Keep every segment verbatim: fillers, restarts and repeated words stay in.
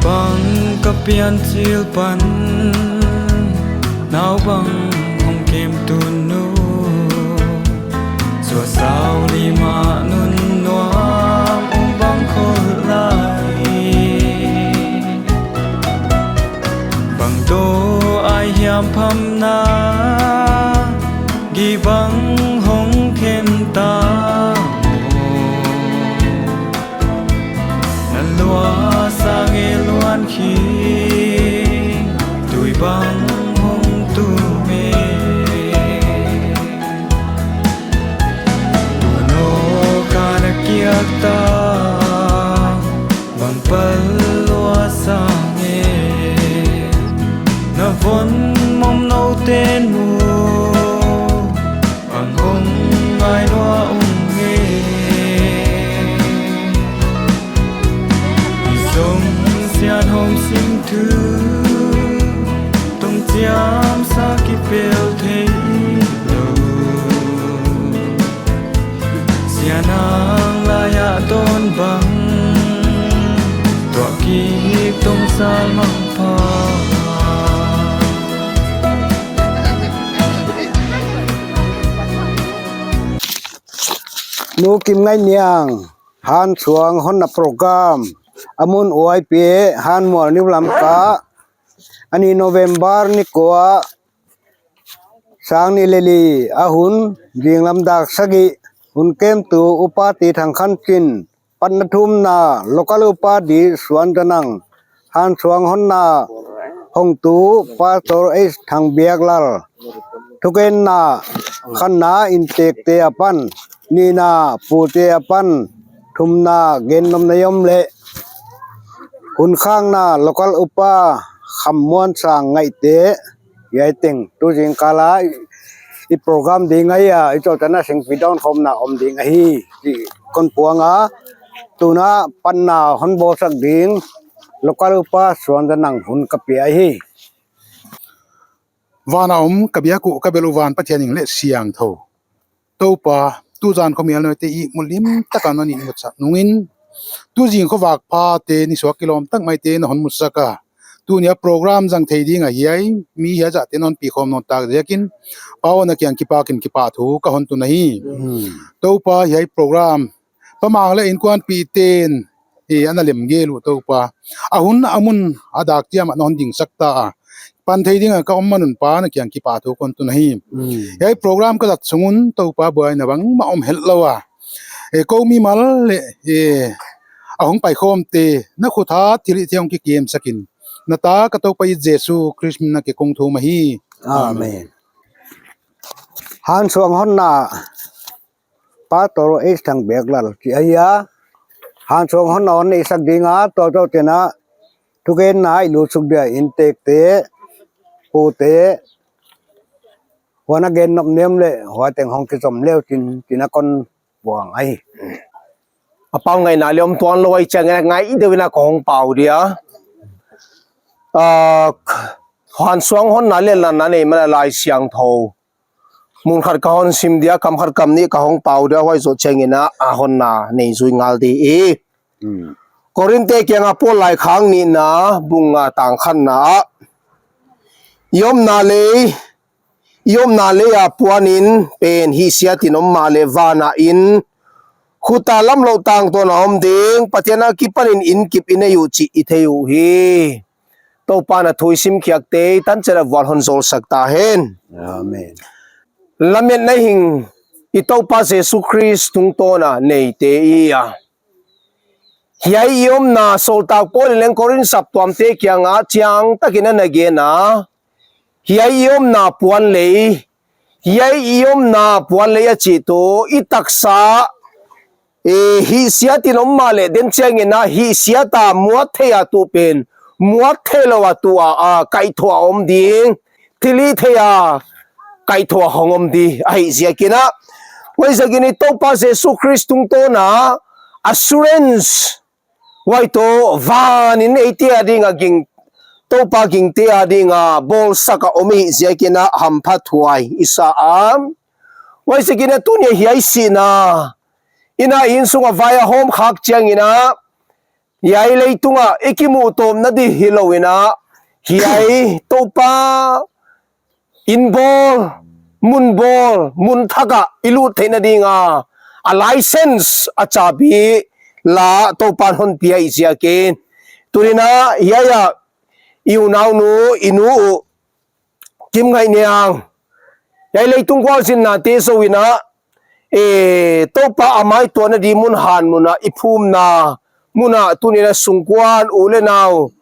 Bang ka piancil pan nau bang hong kemtun uh, suasau lima nun nuam ung bang khol lai. Bang do ai hiam phamna gi bang hong khen ta maw? Na lua sang e luan khi tui bang hong tu me. Tuno ka na kiak ta bang pal lua sang e. Na von mom no ten mu ang hong ngai lua ung e. I zong sian hom sim thu tong ciam sa kipel thei lo. Sianang lai-ah tawn bang tuah kik tong sal mangpha. Nu Kim Ngaih Niang, Hansuang honna program a mun Y P A Hanmual New Lamka, a ni November ni kua, sang ni le li a hun, zinglam dak sagih, hun kemtu Upa T. Thang Khan Cin, patna thumna local Upa D. Suan Za Nang, Hansuang honna hongtu Pastor H. Thang Biak Lal, thugenna khatna inntekte a pan, nihna pute a pan, thumna gennopna i om leh hun khakna local Upa Kham Muan Sang Ngaihte, hiai teng tu zingkal a i, i program ding ahi a, i cawlcanna singpi dawnkhawmna om ding ahi cih kon puang a, tuna patna hon bawlsak ding local Upa Suan Za Nang hun ka pia ahi. Vana om ka biak uh ka bel uh van Pathian in leh siangtho Topa, tuzan khuamial nuaite ihmut limtaka non ihmutsak nungin, tuzing khuavak phate nisuak kilawm tak maite na hon mutsak a, tunia program zang thei ding a hiai mi hiai zahte non pikhawm nawn tak ziakin, Pa aw, na kiang kipakin kipahthu ka hon tun ahi. Hmm. Topa, hiai program Pa Mang le innkuanpihten, e, a na lemgel uh Topa, a hun a mun a dak ciamah na hon dingsak ta a, pan thei dinga ka om manun Pa, na kiang kipahthu kon tun ahi. Hmm. Hiai program ka zat sungun Topa, buaina bangmah om het lo a, e, ko mimal le, e, a hong paikhawmte na khut hat thilhih thei hong kikemsakin, na ta ka Topa i Jesu Khrist min a kikong thum ahi. Amen. Amen. Hansuang honna Pastor H. Thang Biak Lal cih ahi a, Hansuang honna hon neihsak ding a, tua zawh ciangin thugenna i lutsuk dia inntekte, pute, huan a gennop nem le huai teng hong kizom leu cin, cina kon buang ahi. A pau ngaihna le om tuan lo ahi ciangin a ngai deuh in a ka hong pau dia. Ah, Hansuang honna le lanna nei man a Lai Siangtho mun khat ka hon sim dia, kam khat kam nih ka hong pau dia, huai zawh ciangin a, a honna nei zui ngal di hi. Hmm. Korinte kianga Paul laikhak nihna, bung nga, tang khatna ah, i omna lei, i omna lei a puanin pen hihsiatin om mah leh vana inn, khuta lamloh tangtawn a om ding, Pathian a kipanin inn kip i nei uh cih i thei uh hi. Topa, na thu i simkhiakte i tanciat a vual hon zawlsak ta hen. Amen. Lametna hing i Topa Jesu Khrist tungtawna neite i a, hiai i omna, sawltak Paul in leng Korin saptuamte kiangah ciangtakin a na gen a, hiai i omna puan lei, hiai i omna puan lei a cih tu i taksa, e, hihsiatin om mah leh den ciangin a hihsiat a muat thei a tuh pen muat thei lo a tuh a, a, kaihthawh a om ding, thilhih thei a kaihthawh a hong om di ahih ziakin a, huaiziakin i Topa Jesu Khrist tungtawna assurance, huai tawh vanin eite a dinga ging, Topa gingte a dinga bawlsak a om ahih ziakin a hamphathuai i sa a. Huaiziakin a tunia hiai sihna in a, i inn sunga vai a hawm khak ciangin a, hiai leitungah i kimuh tawm nading hi lo in ah, hiai Topa inn bawl, mun bawl, mun thakah i lut theih nadinga a license, a caabi la Topan hon pia ahih ziakin, tuni in ah hiai ah i unaunu, i nu uh Kim Ngaih Niang, hiai leitung khualzinnate zo in ah, e, Topa a maituah nading mun, han mun ah, i phumna mun ah, tuni in ah sungkuan u le nau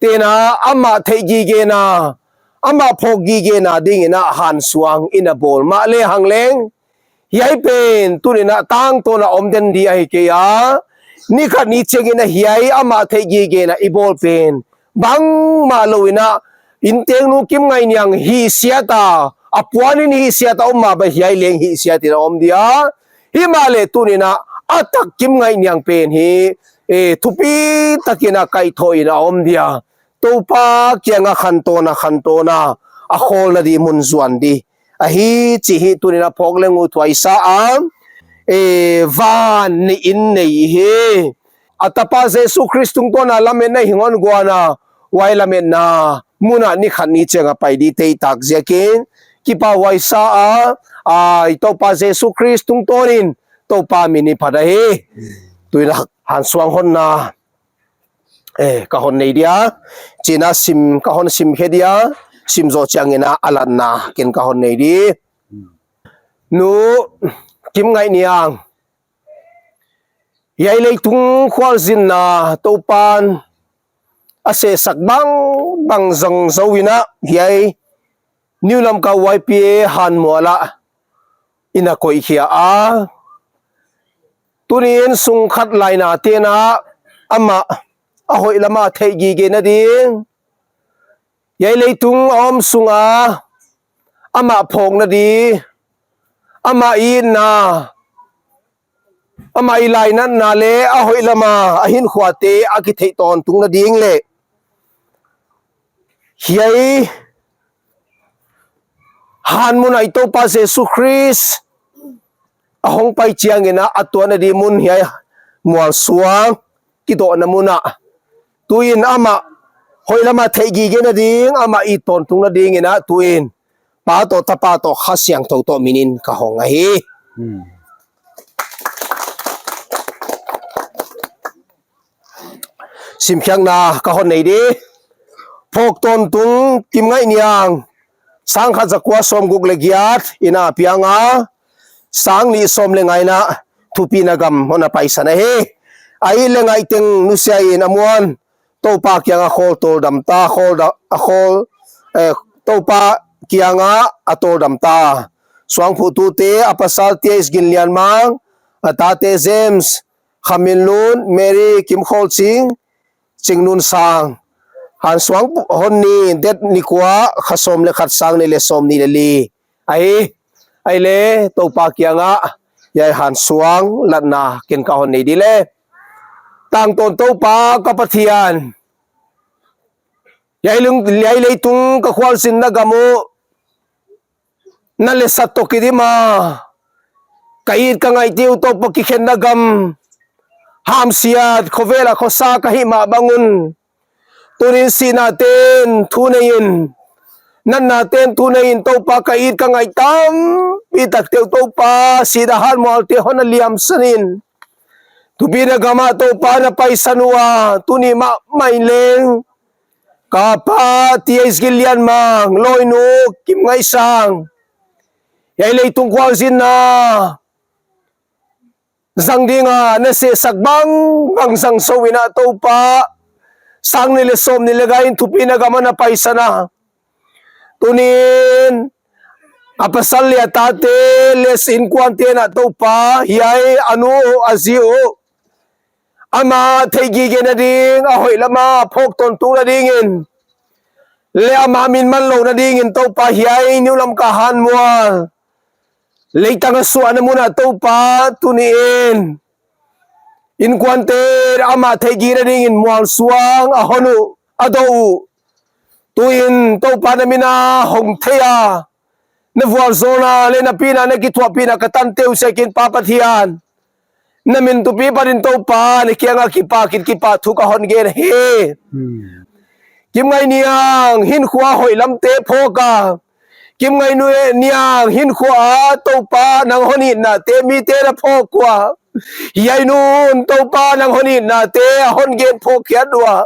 te'n ah amah theih gigena, amah phawk gigena dingin ah hansuang i na bawl mah lehang leng, hiai pen tuni in ah tangtawn a om den ding ahi kei a, ni khat ni ciangin ah hiai amah theih gigena i bawl pen bangmah lo in ah, innteeknu Kim Ngaih Niang hihsiat a, a puanin hihsiat a om mah bang, hiai leng hihsiat in a om ding a, himahleh tuni in ah a tak Kim Ngaih Niang pen hi, e, thupi takin a kaihthawh in a om ding a, Topa kiangah khantawn a, khantawn a, a khawl nading mun zuan ding ahi cih hi tuni in a phawk leng uh thuaisa a, e, van nih in nei hi. A Tapa Jesu Khrist tungtawn a lametna hing hon guan a, huai lametna mun ah ni khat ni ciang a pai ding teitak ziakin kipahhuai sa a, a, i Topa Jesu Khrist tungtawnin Topa min i phat ahi. Tuni in ah hansuang honna, e, ka hon nei ding a, ci-in ah sim, ka hon simkhia ding a, sim zawh ciangin ah a latna ken ka hon nei ding. Nu Kim Ngaih Niang, hiai leitung khualzinna Topan a sehsak bangbang zang zo in ah, hiai New Lamka Y P A hanmual ah i na koihkhia a, tuni in sungkhat lainate'n ah amah a hoih lamah theih gige nading, hiai leitung a om sunga amah phawk nading, amah itna, amah i lainatna le a hoih lama a hinkhua te a kitheih tawntung nading leh hiai hanmun ah i Topa Jesu Khrist a hong pai ciangin ah a tuah nading mun, hiai mualsuang kidawhna mun ah, tu-in amah hoih lamah theih gige nading, amah it tawntung nadingin ah tu-in Pa tawh, Tapa tawh, Kha Siangtho tawh minin ka hong ahi. Simkhiakna ka hon nei ding. Phawk tawntung Kim Ngaih Niang, sangkhat zakua sawmguk le giat in a piang a, sangnih sawm le nga in ah thupina gam hon a paisan ahi. A it le ngaih teng nusia in a muan Topa kiangah khawl tawldam ta, khawl da, a khawl, eh, Topa kiangah a tawldam ta. Suangphuhtute, a pasal T H Gin Lian Mang, a tate James, Kha Min Lun, Mary Kim Khawl Cing, Cing Nun Sang. Hansuang hon ni, date ni kua, kha sawm le khat, sang nih le sawmnih le li. Ahi, ahi le, Topa kiangah hiai hansuang latna ken ka hon nei ding le. Tangtawn Topa ka Pathian, hiai lung, hiai leitung ka khualzinna gam uh na letsat tawh kidim a, ka it ka ngaihte uh Topa kikhenna gam, hamsiat khuavel a khuasa ka hih mah bangun, tuni in sihna ten thu nei in, natna ten thu nei in, Topa, ka it ka ngaih tampi takte uh Topa, sihna hanmualte hon a liamsan in, thupina gamah Topa na paisan uh a, tuni mahmah in leng ka pa T H Gin Lian Mang, lawinu Kim Ngaih Sang, hiai leitung khualzinna zang dinga na sehsak bangbang zang zo in ah Topa, sangnih le sawmnih le nga in thupina gamah na paisan a, tuni in a pasal le a tate le innkuante in ah Topa, hiai a nu uh, a zi uh, amah theih gige nading, a hoih lama phawk tawntung nadingin le amah min man loh nadingin Topa, hiai New Lamka hanmual leitang a suahna mun ah Topa, tuni in innkuante amah theih gige nadingin mualsuang a hon uh, a dawh uh, tu-in Topa na min a hong thei a, na vualzawlna le na pina, na kithuahpihna ka tante uh ziakin Pa Pathian, Na min thupi panin Topa na kiangah kipak in kipahthu ka hon gen hi. Hmm. Kim Ngaih Niang hinkhua hoih lamte phawk a, Kim Ngaih Niang hinkhua ah Topa nang hon itnate mite na phawk uh a, hiai nu in Topa nang hon itnate a hon gen phawkkhiat uh a,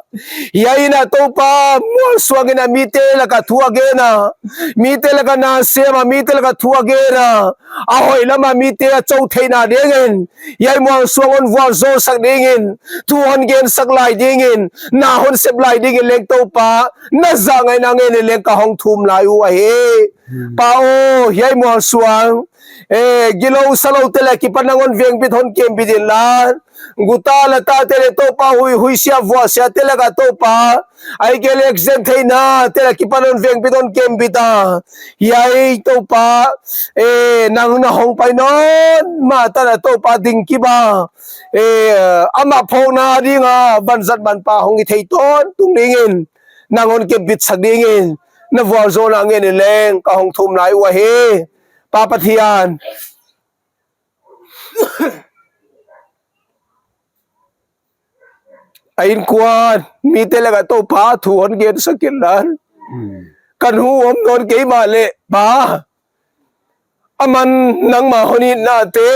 hiai in ah Topa mualsuang in ah mite lakah thu a gen a, mite lakah na sem a, mite lakah thu a gen a, a hoih lamah mite a co theihna dingin hiai mualsuang hon vualzawlsak dingin, thu hon gensak lai dingin, na hon sep lai dingin leng Topa na zahngaihnate ngen in leng ka hong thum lai uh ahi. Hmm. Pa aw, hiai mualsuang, eh, gilo salote leh kipan nang hon vengbit hon kembit inla, guta latate leh Topa hui, huihsia vuahsiate lakah Topa, ahih kei leh accident theihnate leh kipan hon vengbit hon kembit a, hiai Topa, eh, nang na hong pai nawn mah tan ah Topa ding kip a, eh, amah phawkna dinga vanzat manpha hong hi thei tawntung dingin nang hon kembitsak dingin na vualzawlna ngen in leng ka hong thum lai uh ahi. Pa Pathian, a innkuan mite lakah Topa thu hon gensak inla, hmm, ka nu om nawn kei mah leh Pa, aman nangmah hon itnate,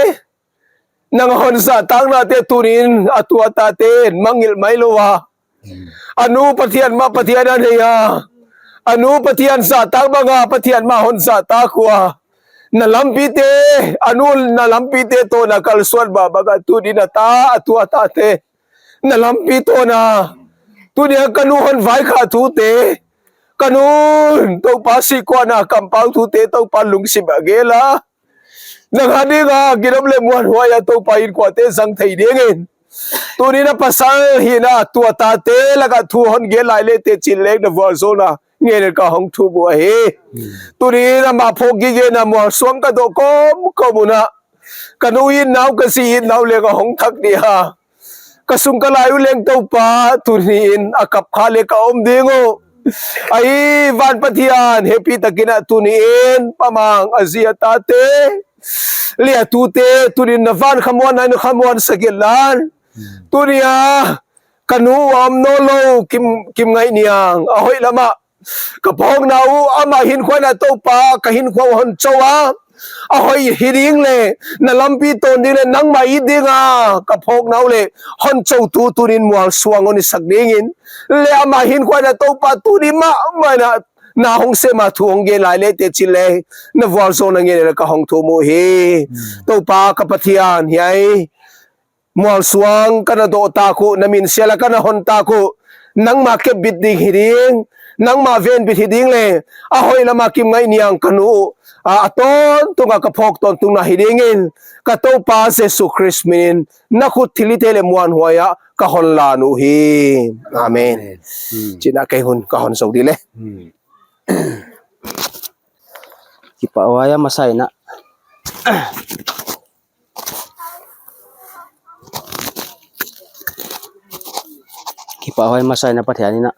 nang hon zahtaknate tuni in a tu a tate in mangngilh mai lo a, a nu Pathian mah Pathian a nei a, a nu Pathian zahtak banga Pathian mah hon zahtak uh a, na lampite, a nu na lampite tawh na kalsuan mah bangah tuni in a ta, a tu a tate na lampi tawh na, tuni a ka nu hon vaikhak thute, ka nu in Topa sihkuahna kampau thute Topa lungsim a gel a, nang a dinga ginom leh muanhuai a Topa innkuante zang thei dingin, tuni in a pasal hihna a tu a tate lakah thu hon gen lai leh teh cin leng na vualzawlna ngen in ka hong thum uh ahi. Hmm. Tuni in amah phawk gige in a mualsuang ka dawh kawmkawm un ah, ka nu itna uh ka zi itna uh leng a hong thak ding a, ka sung ka lai uh leng Topa tuni in a kap kha leh ka om ding uh. Ahi, van Pathian, hehpihtakin ah tuni in Pa Mang a zi a tate leh a tute tuni in na van khamuanna in na khamuansak inla, tuni a ka nu a om nawn lo Kim, Kim Ngaih Niang a hoih lamah ka phawkna uh, amah hinkhua in ah Topa ka hinkhua uh hon co a, a hoih hi ding leh na lampi tawn ding leh nangmah it dinga ka phawkna uh leh hon cotu tuni in mualsuang hon hisak dingin, leh amah hinkhua in ah Topa tuni mahmah in ah na hong sem a thu hong gen lai leh teh cin leng na vualzawlna ngen in ka hong thum uh hi. Hmm. Topa ka Pathian, hiai mualsuang ka na dawh tak uh, na min sial a ka na hon tak uh, nangmah kepbit ding hi ding, nangmah venbit hi ding leh a hoih lamah Kim Ngaih Niang ka nu uh a, a tawntung a ka phawk tawntung na hi dingin ka Topa Jesu Khrist min in na khut thilhihte leh muanhuai ah ka hon lan uh hi. Amen. Amen. Hmm. Cin ah kei hun ka hon zo dih leh. Hmm. Kipahhuai a masa in ah. Kipahhuai masa in ah Pathian in ah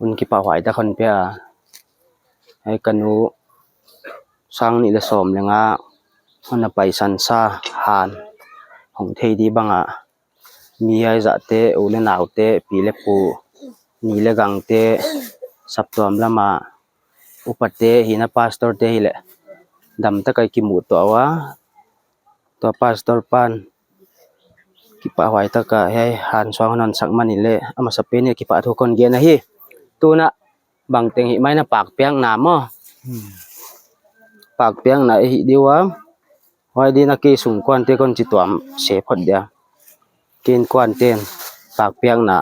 hun kipahhuai tak hon pia a, hiai ka nu sang nih leh sawm leh nga hon a paisan sa han hong thei ding bangah mi hiai zahte, u leh naute, pi leh pu, ni leh gangte, saptuam lamah upate, hihna pastorte hileh damtak a i kimuh tuah uh a, tua pastor pan kipahhuai tak a hiai hansuang hon honsak man in leh a masa pen in kipahthu kon gen ahi. Tu in ah bangteng hih mai na pakpiakna maw? Hmm. Pakpiakna i hih ding uh a, huai ding in ah kei sungkuante kon ci tuam se phot dia. Kei innkuante'n pakpiakna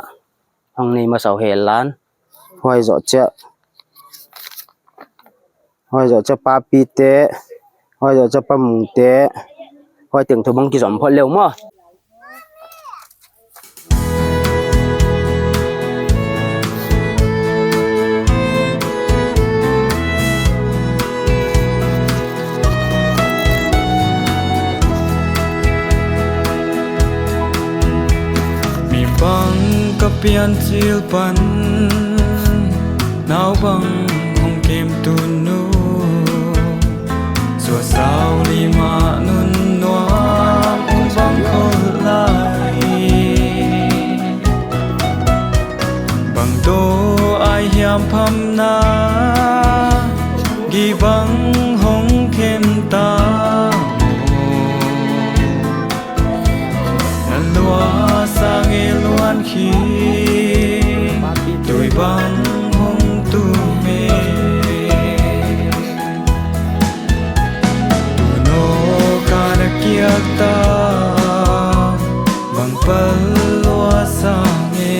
hong nei masa uh hen la, huai zoh ciang, huai zoh ciang papite, huai zoh ciang pamungte, huai teng thu bang kizom phot le uh maw. Mi bang ka piancil pan, nau bang hong kemtun uh. Suasau lima nun nuam, hong Bang khol lai, bang daw ai hiam phamna, gih bang hong khen ta maw? Na lua sang e luan khi, tui bang hong tum e. Tuuno ka na kiak ta, bang pal lua sang e.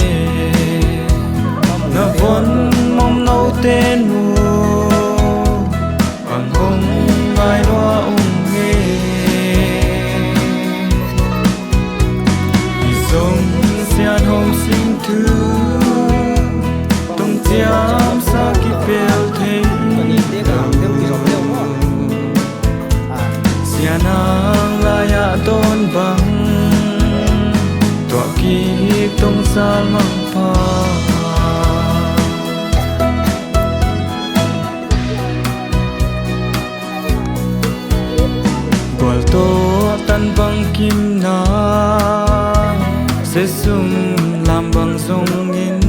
Na von mom no ten mu, bang hong ngai lua ung e. I zong sian hong sing thu, tong ciam sa kipel thei lo. Sian hang lai-ah dawn bang, tuah kik tong sal mang pha. Gual tawh tan bang kimna, sesum lam bang zongin,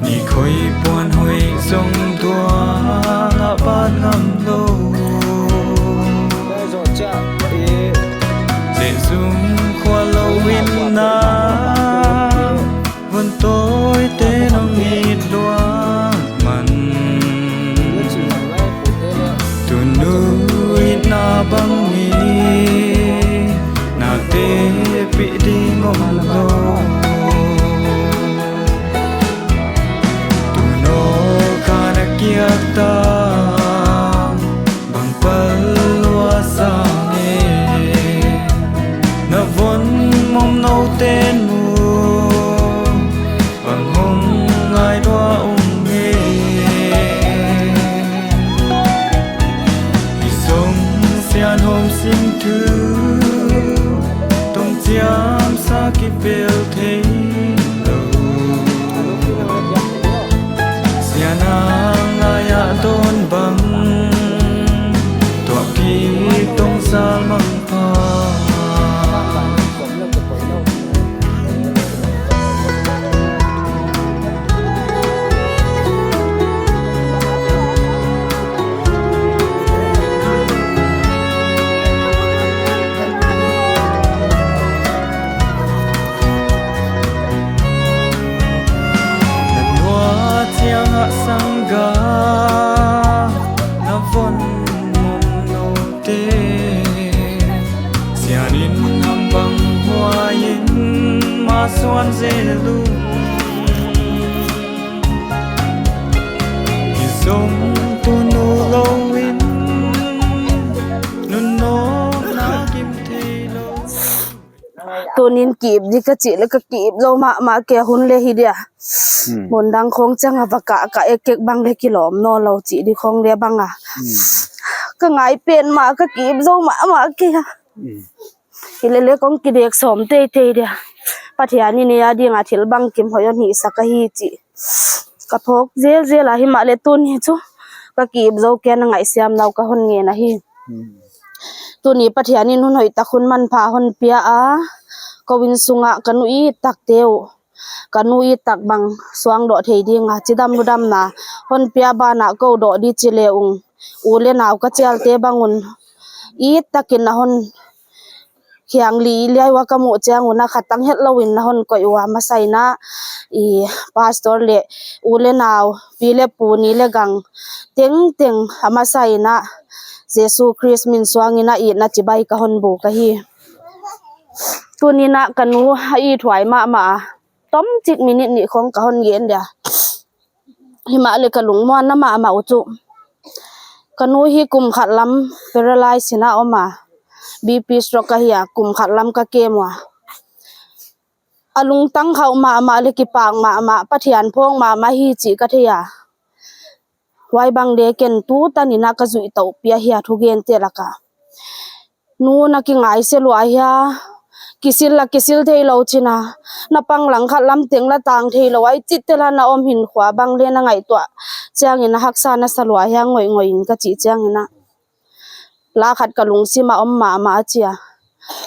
ni khoi puan hoih zong tuang a pan ngam lo. Zehzum khua lo in na, vun tawite nong it luat man. Tunu itna bang i, nate pih ding om lo. Tuuno ka na kiak ta, bang pal lua sang e. Na von mom no ten mu, bang hong ngai lua ung e. I zong sian hong sing thu, tong ciam sa kipel thei lo. Sian hang lai-ah dawn bang, tuah kik tong sal mang pha. Na nua ciangah sangga, na von mom note, sianin hambang huai-in ma suan zel ung. I zong tunu lo in, nunawkna kim thei lo. Tunin ki-ip ding ka cih le ka ki-ip zo mahmah kei a, hun le hi dia. Hmm. Mun dang khawng ciang a va kah kah ek ek bang le kilawm nawn lo cih ding khawng le bang a. Hmm. Ka ngai pen mah ka ki-ip zo mahmah kei a. Hmm. Hi le le kong kidek sawm teitei dia. Pathian in ei a ding a thil bangkim hoih hong hihsak ahi cih ka phawk zelzel a, hi mah le tuni chu ka ki-ip zo kei a, na ngaihsiamna uh ka hon ngen ahi. Hmm. Tuni Pathian in hun hoih tak, hun manpha hon pia a, ko inn sungah ka nu it takte uh, ka nu it tak bang suang dawh thei ding a cidam ludamna hon pia banah ko dawh ding ci le ung, u le nau ka cialte bang un it takin na hon khiang li liai ua ka muh ciang un a khat tang het lo in na hon koih ua, masa in a i pastor le u le nau, pi le pu, ni le gang tengteng a masa in a Jesu Khrist min suangin a itna cibai ka hon buk ahi. Tunin a ka nu a it huai mahmah a, tomcik minute nih khawng ka hon gen dia. Hi mah le ka lungmuanna mahmah uh cu, ka nu hi kum khat lam paralyze in a om a, B P stroke ahi a, kum khat lam ka kem uh a, a lungtang khauh mahmah le kipak mahmah, Pathian phawk mahmah hi cih ka thei a. Huai bang le ken tu tanin a ka zuih tohpi ahi a, thugente lakah. Nu, na kingaisia lua hia? Kisil la kisil thei lo cin a, na pang langkhat lam teng la tang thei lo a, i cihte la na om hinkhua bang le na ngaihtuah ciangin a haksa na sa lua hia, ngoihngoih in ka cih ciangin a, la khat ka lungsim a om mahmah a ci a.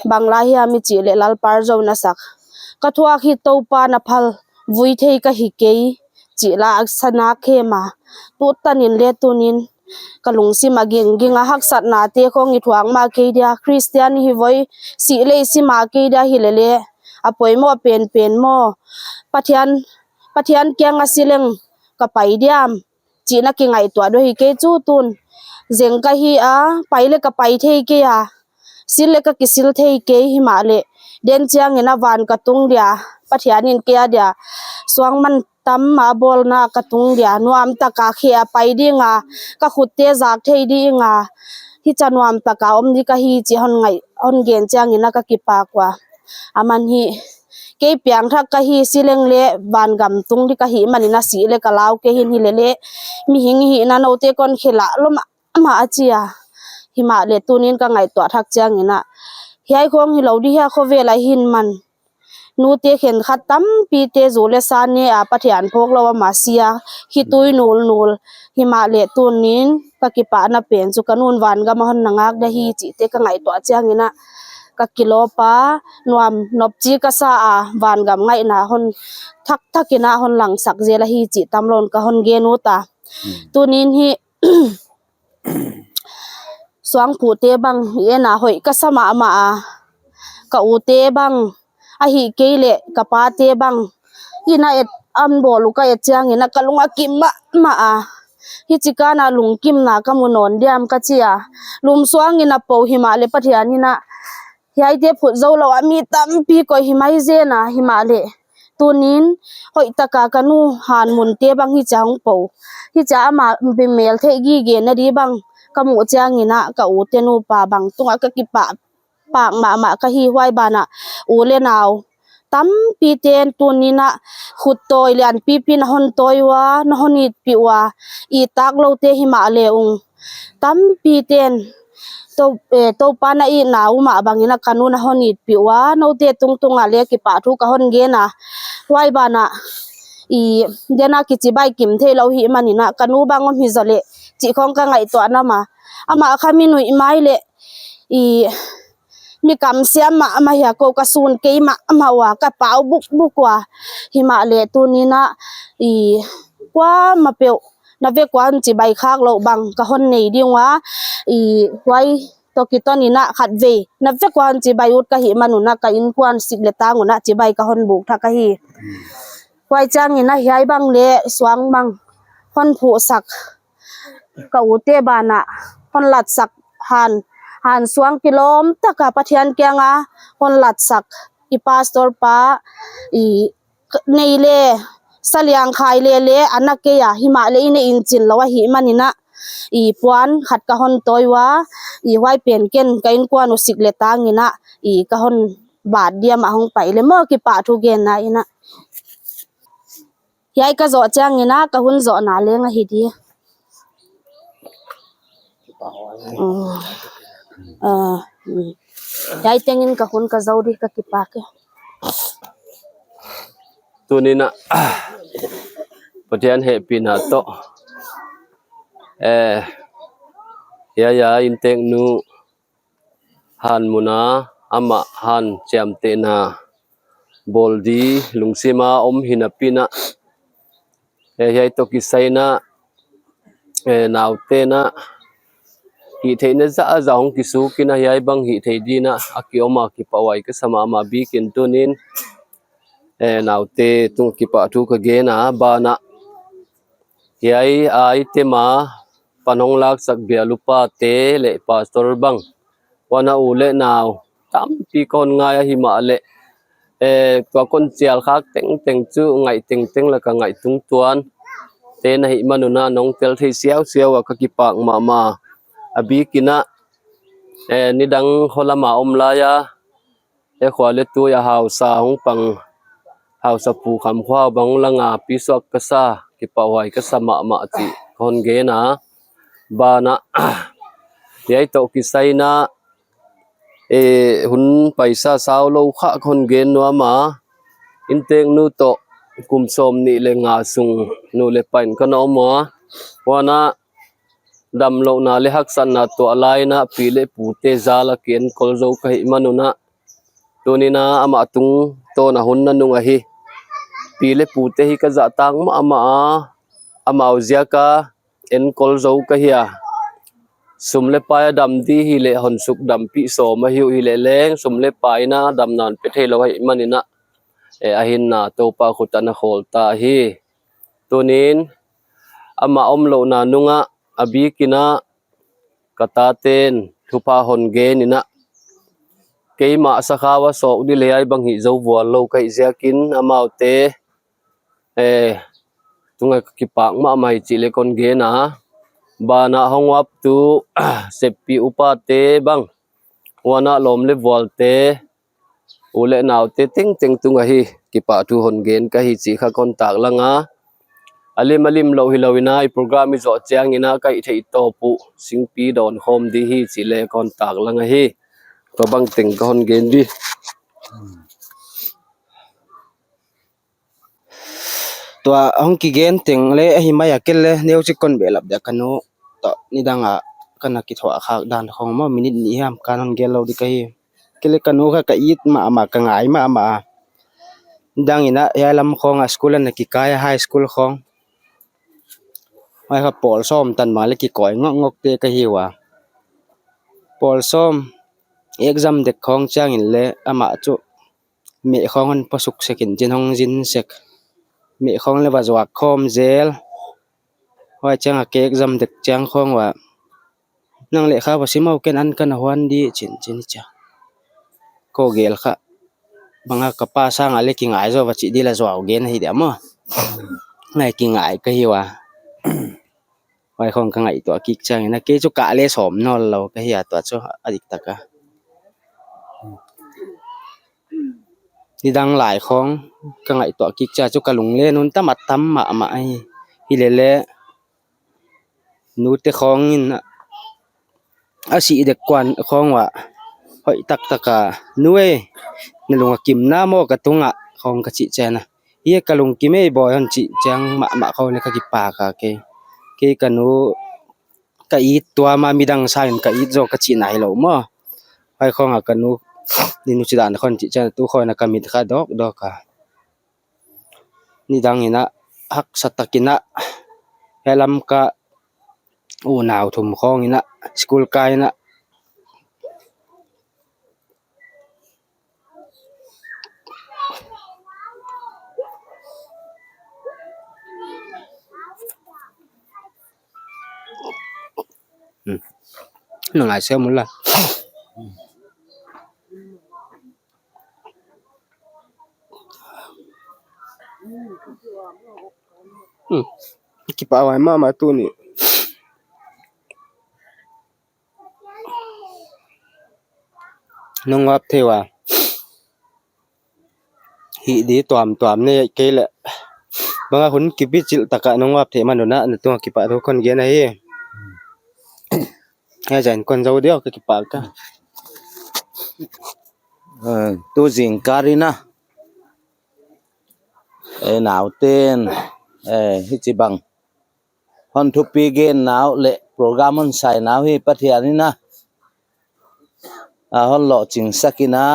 bang lai hiam i cih leh Lalpa Zo na sak. Ka thuak hi Topa na phal vui thei ka hi kei cih la a sa nak khem a. Tutanin le tunin ka lungsim a ging ging a, haksatnate khong i thuak mah kei dia, Khristian i hi voi, sih le i si mah kei dia hi lele, a poimawh penpen maw? Pathian, Pathian kiang a si leng ka pai diam? Cihna kingaihtuah dua hi kei cu tun. Zeng ka hi a, pai le ka pai thei kei a, sil le ka kisil thei kei hi mah leh, den ciangin a van ka tung dia, Pathian in kei a dia suang man tam a bawlna ka tung dia, nuam taka khe a pai dinga ka khutte zak thei dinga, hi ca nuam taka om di ka hi ci hon ngaih, hon gen ciangin a ka kipak ua. A man hi, kei piangthak ka hi, si leng le vangam tung di ka hi manin a sih le ka lau kei hin hi lele, mihing hihna note kon khela lom mah a ci a. Hi mah le tunin ka ngaihtuah thak ciangin a, hiai khong hi lo di hia, khovel a hin man nute khen khat tampite zu le sa ne a, Pathian phawk lo ama sia, khitui nulnul. Hi mah le tunin ka kipahna pen cu ka nun vangam a hon na ngak dia hi cihte ka ngaihtuah ciangin a, ka kilawp a, nuam nopci ka sa a, vangam ngaihna hon thakthak in a hon langsak zel a hi cih tam lo in ka hon gen ut a. Tunin hi suangphuhte bang i en a hoih ka sa mahmah a, ka ute bang ahih kei leh ka pate bang inn a et, an bawl uh ka et ciangin a ka lung a kim mahmah a. Hi ci kan a lungkimna ka mu nawn diam ka ci a, lum suangin a po hi mah le Pathian in a hiaite phut zo lo a mi tampi koih hi mai zen a, hi mah le tunin hoih taka ka nu han munte bang hi cia hong po, hi cia ama mel theih gige na di bang ka muh ciangin a, ka ute nupa bang tungah ka kipah pak mahmah ka hi. Huai banah u le nau tampite tunin a khut tawi lianpipi na hon tawi ua, na hon itpih ua, i tak lote hi mah le ung tampiten To, eh, Topa na itna uh mah bangin a ka nu na hon itpih ua, note tungtungah le kipahthu ka hon gen a. Huai banah i dena kicibai kim thei lo hi manin a ka nu bang om hi zaw leh cih khong ka ngaihtuah na ma. Amah kha mi nuih mai leh i mi kamsiam mahmah hi a, ko ka sun kei mahmah ua, ka pau bukbuk ua. Hi mah le tunin a i kuamah peuh na vek ua hon cibai khak loh bang ka hon nei ding ua, i huai tawh kitonin a khatvei na vek ua hon cibai ut ka hih man un a ka innkuan sik le tang un a cibai ka hon buk thak ahi. Huai ciangin a hiai bang le suang bang hon phuhsak, ka ute banah hon latsak han, han suang kilawm taka Pathian kianga hon latsak i pastor pa i nei le saliang khai le le a na kei a, hi mah le i neih in cin lo ahih manin a i puan khat ka hon tawi ua, i huai pen ken ka innkuan uh sik le tangin a i ka hon bat diam a hong pai le maw, kipahthu genna in a. Hiai ka zawh ciangin a ka hun zawhna leng ahi di. Mm. Ah, mm. Hiai tengin ka hun ka zo di, ka kipak e. Tunin a Pathian hehpihna tawh, eh, hiai a innteknu han muna amah han ciamtehna bawl di lungsima om hi napi in a, eh, hiai tawh kisai in a, eh, naute in a hih theihna zahzah hong kisuk in a, hiai bang hih theih ding in a a kiom a kipahhuai ka sa mahmah bik in tunin, eh, naute tung kipahthu ka gen a, banah hiai a item a pan hong laksak bial upate le pastor bang, huan a u le nau tampi ka hon ngai ahih mah leh, eh, tua kon cial khak tengteng cu ngaih tengteng laka ngaih tungtuan te na hih man un a nong tel thei siausiau a ka kipak mahmah. A bik in a, eh, nidang khualam a om lai a, eh, khua le tui a hausa hong pang, hausa pu kham khua bang langa pisuak ka sa, kipahhuai ka sa mahmah cih ka hon gen a. Banah hiai tawh kisai in a, eh, hun paisa sau lo kha ka hon gen nuam a, innteknu tawh kum sawmnih le nga sung nu le pa in ka na om ua, huan a damlohna le haksatna tuah lai-in ah pi le pute zal a kienkol zo ka hih manun ah, tuni-in ah amah tungtawn a hun na nung ahi. Pi le pute hi ka zahtak mahmah a, amau ziak a enkol zo ka hi a, sum le pai a dam ding hi leh hon suk dampih sawm ahi uh hi leh leng sum le pai-in ah damna hon pia thei lo ahih manin ah, eh, a hinna Topa khut ah na khawl ta hi. Tuni-in amah om lohna nung ah a bikin ah ka taten thupha hon gen in ah, keimah sakhau a sawk ding le hiai bang hih zo vual lo ka hih ziakin amaute, eh, tungah ka kipak mahmah hi cih le kon gen a, banah hong uaptu seppi upate bang, huan ah lawm le vualte, u le naute tengteng tungah hi kipahthu hon gen ka hi cih kha kon taklang a, a lim a lim loh hi lo-in ah i program i zawh ciangin ah ka hih theih tawp uh singpi dawn khawm ding hi cih le kon taklang ahi. Tua bang teng ka hon gen ding. Tua hong kigen teng le ahi mai a, kei le neucik kon behlap deuh, ka nu tawh nidang a ka na kithuah khak dan khong maw, minit nih hiam, ka hon gen lo ding ka hi. Kei le ka nu kha ka it mahmah, ka ngai mahmah a. Nidang in ah hiai lam khong a school a na kikai a, high school khong, huai kha pawl sawm tan bang le kikawi ngawkngawkte ka hi ua. Pawl sawm exam dek khong ciangin le amah cu meh khong hon pua suk sek in cin hong zin sek. Meh khong le va zuak khawm zel. Huai ciang a kei exam dek ciang khong ua, nang lehkha va sim o, ken an ka na huan ding, cin cin hi cia. Ko gel kha bang a ka pa sang a le kingai zaw va cih ding la zuau gen ahi dia maw. Ngai kingai ka hi ua. Huai khong ka ngaihtuah kik ciangin a kei cu kah le sawm nawl lo ka hi a, tua cu a diktak a. Nidang lai khong ka ngaihtuah kik cia cu ka lung le nuntam a tam mahmah ahi. Hi lele nute khong in a, a sih dek kuan khong uah hoih taktak a, "Nu ei, na lung a kim na maw ka tungah?" khong ka cih ciang a, "Hi, ka lungkim ei bawi," hon cih ciang mahmah khong le ka kipak a kei. Kei ka nu ka it tuam a, midang sangin ka it zaw ka cih nai lo maw. Huai khong a ka nu, "Ni nu ci dan khon," cih ciang tu khong a ka mit kha dawkdawk a. Nidang in a haksa takin a, hiai lam ka unau thum khong in a, school kai in a, Hmm. Nang ai siam mula. Hmm. Kipak huai mahmah tuni. Nong uap thei ua. Hih di tuamtuam ne kei le. Bang a hun kipicilh tak a nong uap thei man un a, na tungah kipahthu kon gen ahi. Hei, zain kon zo diau, ka kipak ka. Eh, tu zingkal in a, eh, nauten, eh, hici bang hon thupi gen nau le program hon sai nau hi Pathian in a, a, hon lawhcingsak in a,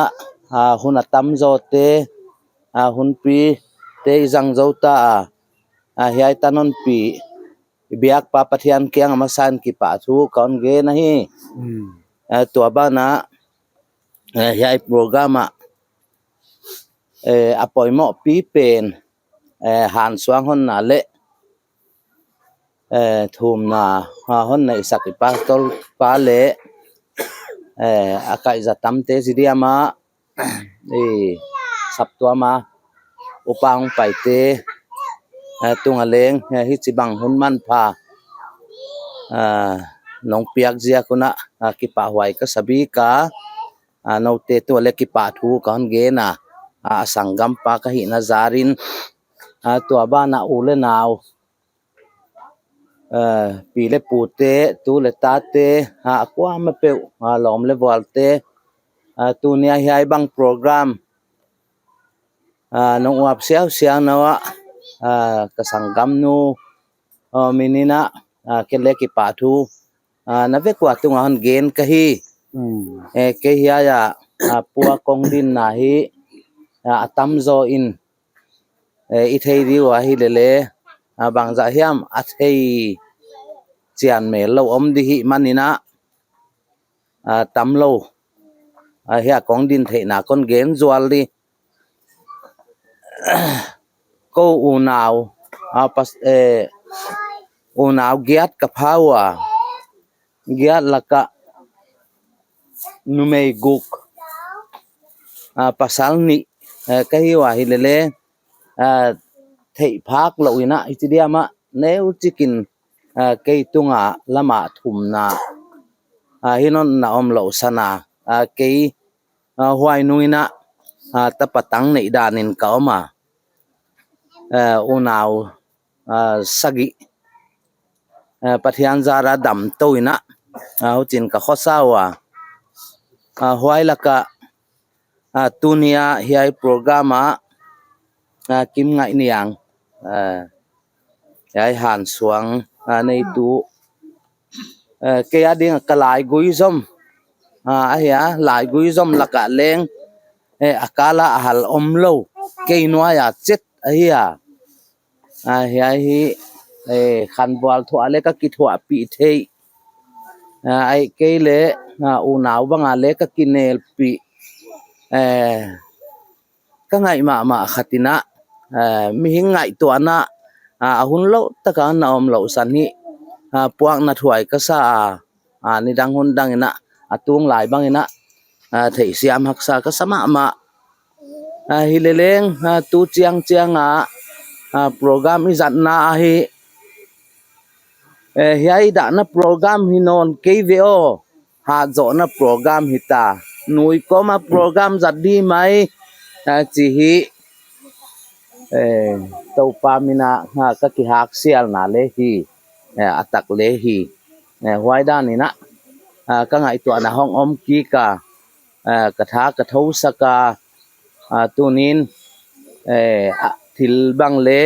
a, hun a tamzawte, a, hunpite i zang zo ta a, a, hiai tan honpi i biakpa Pathian kiang a masa in kipahthu ka hon gen ahi. Hmm. A, tua banah, eh, hiai program ah, eh, a poimawhpi pen, eh, hansuang honna le, eh, thumna, ha, hon neihsak i pastor pa le, eh, a kaihza tamte zidiam a, i saptuam a upa hong paite, eh, tung a leng, eh, hici bang hun manpha, ah, nong piak ziak un a, ah, kipahhuai ka sa bik a, ah, note tungah le kipahthu ka hon gen a, ah, a sanggampa ka hihna zat in, ah, tua banah u le nau, eh, pi le pute, tu le tate, ah, a kuamah peuh, ah, lawm le vualte, ah, tuni a hiai bang program, ah, nong uap siausiau na uh ah, ah, ka sanggamnu, ah, min in a, ah, kei le kipahthu, na vekua tungah hon gen ka hi. Kei hiai ah puak kong dinna hi a tamzaw in i thei dih uh ahi lele, bangzah hiam a thei cian mel lo om dih hih manin ah tamlo hiai kong din theihna kon gen zual dih. Ko unau, unau giat ka pha uh a, giat lakah numei guk, pasal nih ka hi uh ahi lele, theih phak loh in ah hih ci diam ah neu cikin kei tungah lamah thumna hi nonna om loh sana, kei huai nung in ah tapa tang neih danin ka om a, unau sagih Pathian zara damto in ah hucin ka khosa uh a, huai lakah tuni ah hiai program ah Kim Ngaih Niang, hiai Hansuang neitu, kei a ding ka laigui zom ahi a, laigui zom lakah leng a kala a hal om lo, kei nuai a cet ahi a, hiai hi khanbual thuah le ka kithuahpih theih, ahih kei le unau banga le ka kinelpih, ka ngaih mahmah khat in ah mihing ngaihtuahna a hun loh taka na om loh san hi. Puakna thuai ka sa a, nidang hun dang in ah a tung lai bang in ah theihsiam haksa ka sa mahmah. Hi leleng tu ciangciang ah program i zatna ahi, hiai dahna program hi nawn kei ve aw, hatzawhna program hi ta, nui kawma program zat dih mai ci hi. Topa min ah ka kihaksialna le hi, a tak le hi. Huai danin ah ka ngaihtuahna hong om kik a, ka tha ka thosak a, tunin thil bang le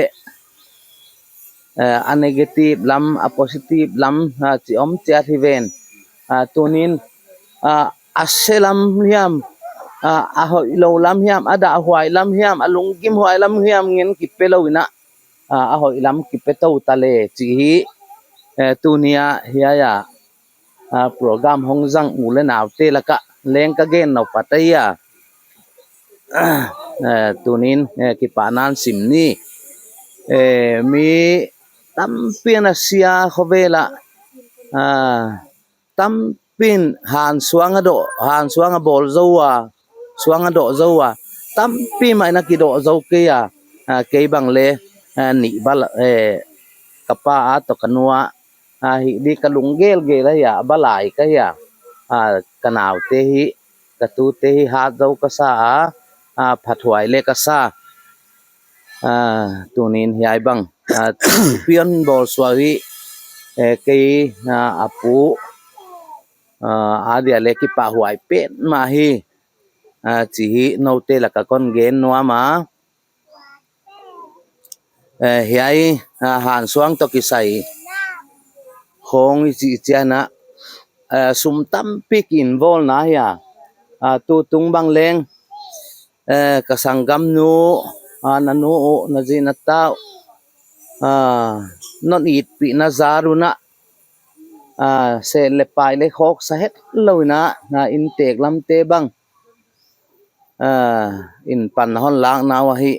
a negative lam, a positive lam ci om ciat hi ven. Tunin a se lam hiam, a hoih lo lam hiam, a dahhuai lam hiam, a lunggim huai lam hiam ngen kipe lo in ah, a hoih lam kipe to ta le ci hi. Tuni ah hiai ah program hong zang u le naute lakah leng ka gen nop pat ahi a, tunin kipahna in sim ni. Mi tampi in a sia khovel ah tampi in Hansuang a dawh, Hansuang a bawl zo a, suang a dawh zo a, tampi mah in a kidawh zo kei a, kei bang le nih bal, ka pa a tawh ka nu a hih dih ka lunggelgel ahi a, a balai ka hi a, ka naute hi, ka tute hi hat zo ka sa a, phathuai le ka sa. Tunin hiai bang pian bawl suak hi. Kei a pu a dia le kipahhuai petmah hi ci hi, note lakah kon gen nuam a. Hiai Hansuang tawh kisai khawng i cih ciangin ah sum tampi ki-involve na hi a, tutung bang leng ka sanggamnu, na nu uh, na zi na ta uh, non itpihna zar un ah seh le pai le khawksa het lo in ah, inntek lamte bang in pan na hon lakna uh ahi.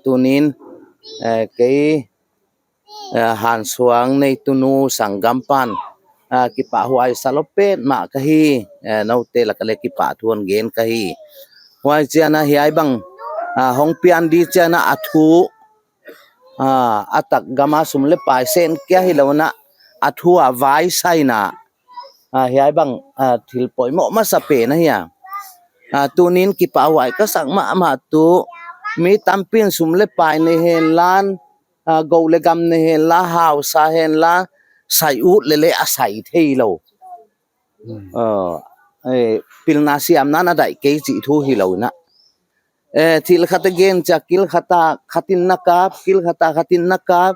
Tunin kei Hansuang neitunu sanggam pan kipahhuai sa lo petmah ka hi. Note lakah le kipah thu hon gen ka hi. Huai ciangin ah hiai bang hong pian dih ciangin ah a thu a tak gam a sum le pai sen kia hi lo in ah, a thu a vai sa in ah, hiai bang thil poimoh masa pen ahi a. Tunin kipahhuai ka sak mahmah tu, mi tampi in sum le pai nei hen la, go le gam nei hen la, hausa hen la, sai ut lele a sai thei lo. Pilna siamna na daih kei cih thu hi lo in ah, thil khat a gen ciang kil khat a khat in na kap, kil khat a khat in na kap.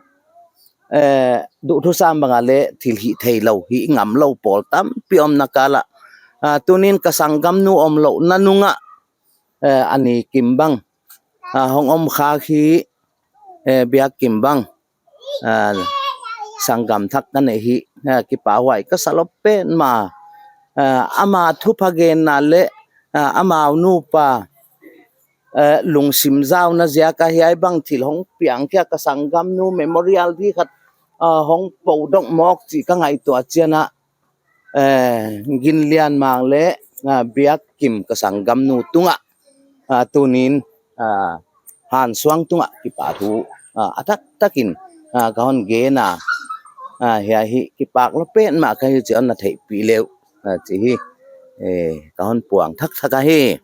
eh, duhthusam bangah le thil hih thei lo, hih ngam lo pawl tampi omna kalah, ah, tunin ka sanggamnu om lohna nungah, eh, a ni kim bang, ah, hong om khak hi, eh, biak kim bang, ah, sanggam thak ka neih hi, ah, kipahhuai ka sa lo pen mah, ah, ama thupha genna le, ah, amau nupa, eh, lungsim zauna ziaka hiai bang thil hong piangkhia ka sanggamnu memorial di khat, ah, hong podok mawk cih ka ngaihtuah ciangah, eh, Ginlian Mang le, ah, Biak Kim ka sanggamnu tungah, ah, tunin, ah, Hansuang tungah kipahthu, ah, a taktakin, ah, ka hon gen a, ah, hiai hi kipak lo pen mah ka hi cih hon na theihpih leuh, ah, cih hi, eh, ka hon puang thakthak ahi.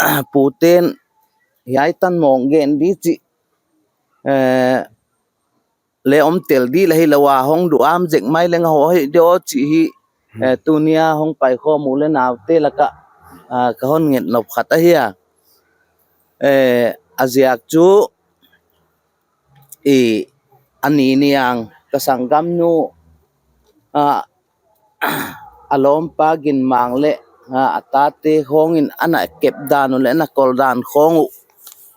Ah, puten hiai tan mawng gen di cih, eh, le om tel di la hi lo a, hong duam zek mai leng a hawh hi di aw cih hi, eh, tunia hong paikhawm u le naute lakah, ah, ka hon nget nop khat ahi a. Eh, a ziak cu i a ni niang ka sanggamnu, ah, a lawmpa Gin Mang le, ah, a tate khawngin a na kep dan uh le a na kol dan khawng uh,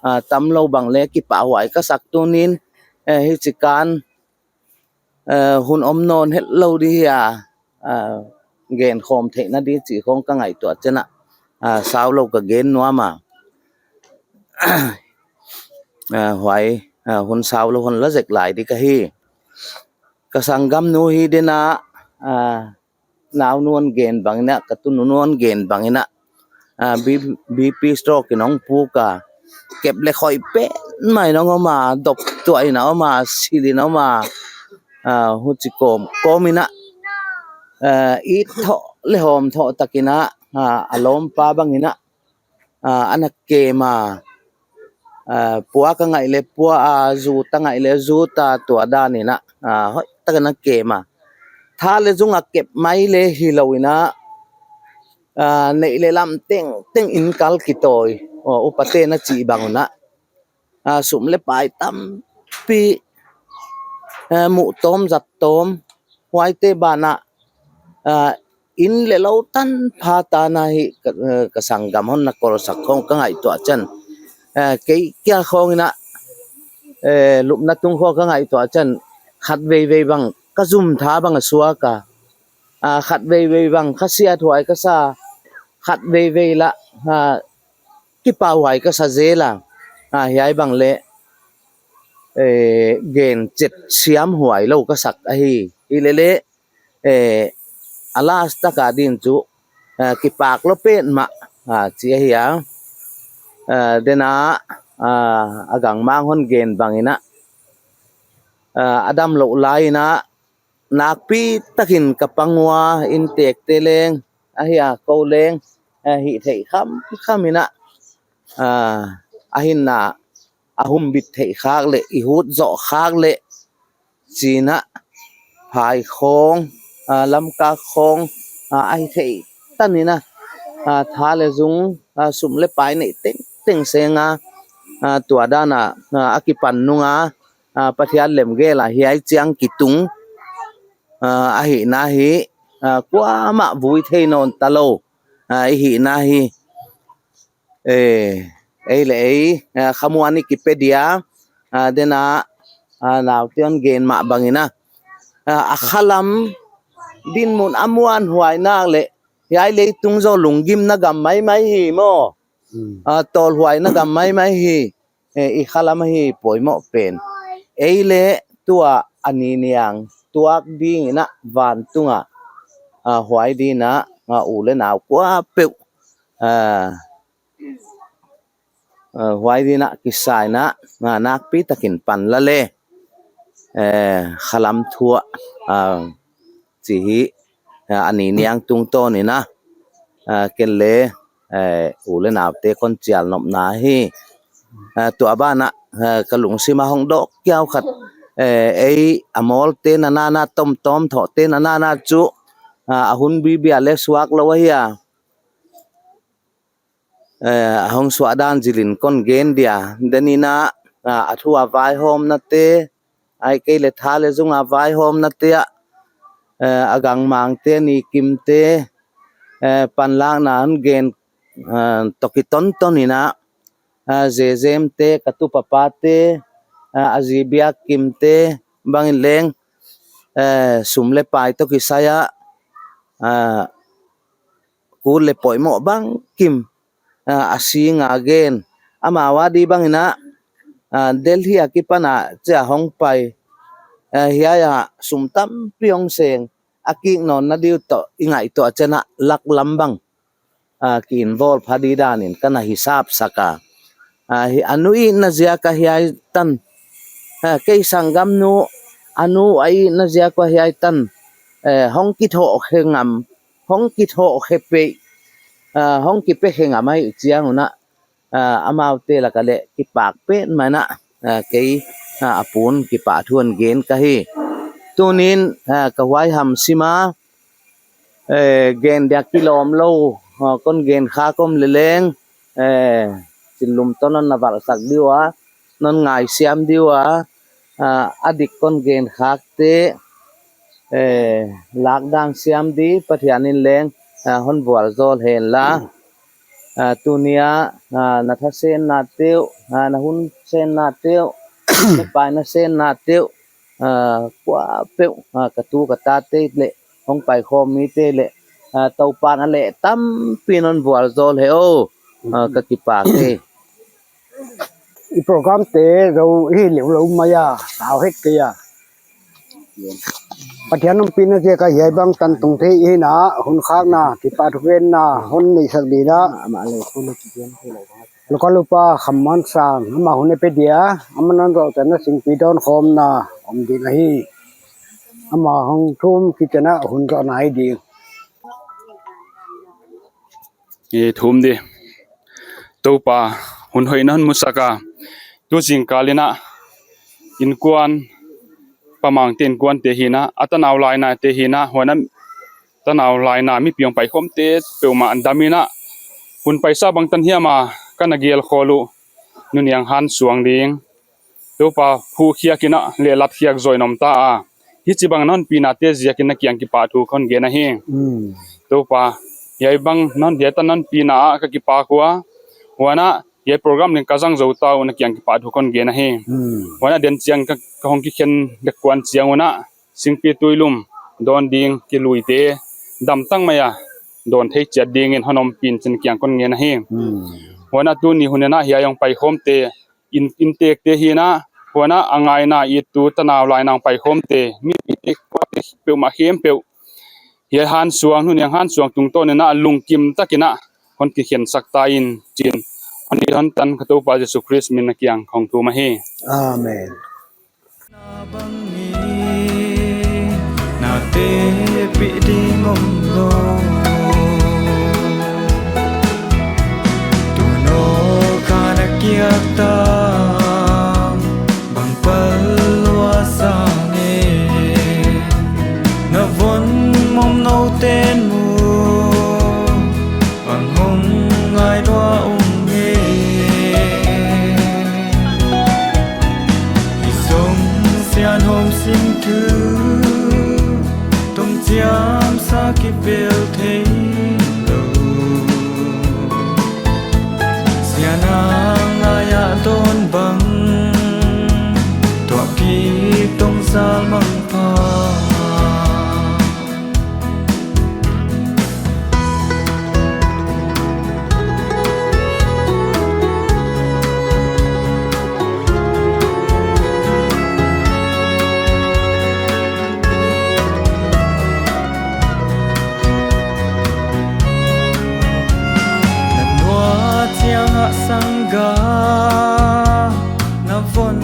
ah, tam lo bang le kipahhuai ka sak tunin, eh, hici kan, eh, hun om nawn het lo di hi a, ah, genkhawm theihna di cih khawng ka ngaihtuah ciangah, ah, sau lo ka gen nuam a. Ah, huai, ah, hun sau lo hon la zek lai di ka hi. Ka sanggamnu hi denah, ah, naunu hon gen banginah, ka tunu hon gen banginah, ah, B-, B P stroke in hong puk a, kep le khoih pen mah in hong om a, dop tuah in a om a, sil in a om a, ah, huci kawm kawm inah, ah, it thawh le hawm thawh takinah, ah, a lawmpa banginah, ah, a na kem a, ah, pua ka ngaih le pua a, zut a ngaih le zut a, tua daninah, ah, hoih takin a kem a. Tha le zung a kep mai le hi lo inah, ah, neih le lam tengteng inn kal kitawi, aw, upate na cih bang unah, ah, sum le pai tampi, ah, muh tawm zat tawm, huaite banah, ah, inn le lo tanpha tana hi ka, eh, ka sanggam hon na kolsak khawng ka ngaihtuah ciang, eh, kei kia khawng inah, eh, lupna tung khawng ka ngaihtuah ciang khat veivei bang ka zum tha bang a suak a, ah, khat veivei bang ka siathuai ka sa, khat veivei lah, ah, kipahhuai ka sa zel a, ah, hiai bang le, eh, gen cet siam huai lo ka sak ahi. Hi lele, eh, a last taka din cu, eh, kipak lo pen mah, ah, ci ahi a. Eh, denah, ah, a gangmang hon gen banginah, ah, a dam loh lai inah nakpi takin ka pangua inntekte leng, ahi a ko leng, ah, hih theih khamkham inah, ah, a hinna a humbit theih khak leh, i hut zawh khak leh, cinah phai khawng, ah, lamkak khawng, ah, ahi theih taninah, ah, tha le zung, ah, sum le pai neih tengteng senga, ah, tua dana, ah, a kipan nunga, ah, Pathian lemgela hiai ciang kitung, ah, ahihna hi, ah, kuamah vui thei nawn ta lo, ah, ihihna hi. Eh, ei le ei, ah, khamuan i kipia dia, ah, denah, ah, naute hon gen mah banginah, ah, a khalam dinmun a muanhuai nak le hiai leitung zaw lunggimna gam maimai hi maw? Ah, tawlhuaina gam maimai hi. Eh, i khalam ahi poimawh pen. Ei le tua a ni niang tuak dinginah vantungah, ah, huai dinah, ah, u le nau kuapeuh, ah, ah, huai dinah kisainah, ah, nakpi takin pan la le, eh, khalam thuah, ah, ci hi, ah, a ni niang tungtawninah, ah, ken le, eh, u le naute kon cial nopna hi. Ah, tua banah, ah, ka lungsimah hong dawk kiau khat, eh, ei a mawlte na nana tomtom thawhte na nana cu, ah, a hun bibia le suak lo ahi a. Eh, a hong suah dan zilin kon gen dia. Deninah, ah, a thu a vaihawmnate, ai kei le tha le zunga vaihawmna te ah, eh, a gangmangte, a nikimte, eh, panlakna hon gen, eh, tawh kitonton in ah, eh, zezemte, ka tupapate, eh, a zi biak kimte bangin leng, eh, sum le pai tawh kisai ah, eh, kul le poimawh bangkim, ah, a singa gen. Amau a di bangin ah, ah, Delhi a kipan ah cia hong pai, ah, hiai ah sum tampi hong seng, a kik nawn na diu tawh i ngaihtuah ciang ah lak lam bang, ah, ki-involve pha di danin ka na hisapsak a. Ah, hi, a nu itna ziak a hiai tan, ah, kei sanggamnu a nu a itna ziak a hiai tan, eh, hong kithawhkhe ngam, hong kithawhkhe peih, ah, hong kipiakhe ngam ahih ciangun ah, ah, amaute lak ah leh kipak petmah in ah, ah, kei, ah, a pun kipahthu hon gen ka hi. Tunin, ah, ka huaiham sim a, eh, gen dia kilawm lo, ah, kon gen khak om le leng, eh, Chinlum tawh non na valhsak diu a, non ngaisiam diu a, ah, a dik kon gen khakte, eh, lakdang siam di Pathian in leng, ah, hon vualzawl hen la. Ah, tuni a, ah, na thasenna teuh, ah, na hun senna teuh, na paina senna teuh, ah, kuapeuh, ah, ka tu ka tate le hong paikhawm mite le, ah, Topan a leh tampi non vualzawl hen aw, ah, ka kipak hi. I program te zo hi liu lo mai a, sau het kei a. Pathian ompihna ziak a hiai bang tan tung thei hi in ah, hun khakna, kipahthu genna hon neihsak ding in ah, local upa Kham Muan Sang, amah hun a pe dia, amah non zawh ciang a singpi dawn khawmna om ding ahi. Amah hong thum khit ciang a hun zawhna hi ding. I thum di. Topa, hun hoih na hon musak a, tu zingkal in ah innkuan, Pa Mangte innkuante hi in ah, a tanau lainate hi in ah, huan a tanau laina mipi hong paikhawmte peuhmah dam in ah, hun paisa bangtan hiam a ka na gelkhawl uh, Nu Niang Hansuang ding Topa, phuhkhiak in ah le latkhiak zaw in om ta a, hici bang na honpihnate ziakin na kiang kipahthu kon gen ahi. Mm. Topa, hiai bang non hiai tan na honpihna ah ka kipak uh a, huan ah hiai program ding ka zang zo ta uh, na kiang kipahthu kon gen ahi. Mm. Huan ah den ciang ka, ka hong kikhen dek kuan ciangun ah singpi tuilum dawn ding kiluite damtak mai a dawn thei ciat dingin hon ompih in cin kiang kon ngen ahi. Hmm. Huan ah tuni hun in ah hiai hong paikhawmte, inn, inntekte hi in ah, huan ah a ngaina ittu tanau laina hong paikhawmte, mipite peuhmah khempeuh hiai Hansuang, Nu Niang Hansuang tungtawn in ah lungkim takin ah hon kikhensak ta in cin hon it hon tan ka Topa Jesu Khrist min a kiang kong thum ahi. Amen. Na bangin na tepih ding om lo. Tunaw kha na kiak tam bang pal lua sangin na von mom no ten mu bang hong ngai lua ung e. I zong sian hom sim thu tong ciam sa kipel thei lo. Sian a ngai a dawn bang tuah kip tong sal mang pha. Na nuai ciangah sangga na von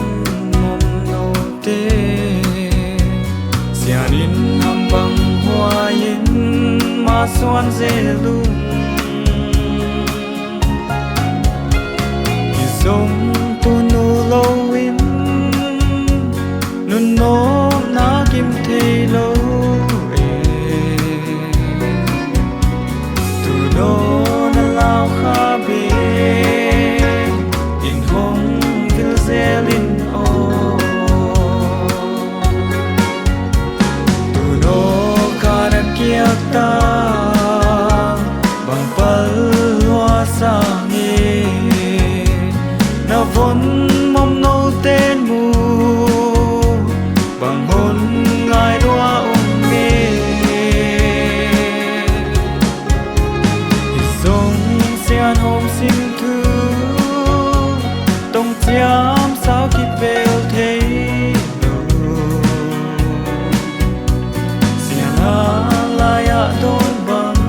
mom no te sian in hambang huai in ma suan zel ung. I zong tunu lo in nunnom na kim thei lo e. Tunaw na lau kha be in hong vil zel in aw. ta, bang pal lua sangin na von mawm no ten mu, bang hon ngai lua um nge. Hi zong sian hawm sing thu tong ciam sau kipel thei lo. Siangah lai-ah dawn bang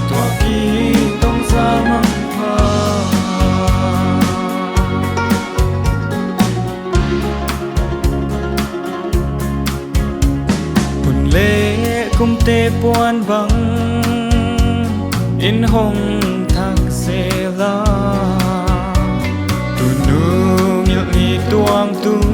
tua kitong za mangpha. Hun le kumte puan bang in hong thak sela, tunu ngilh ni tuang tung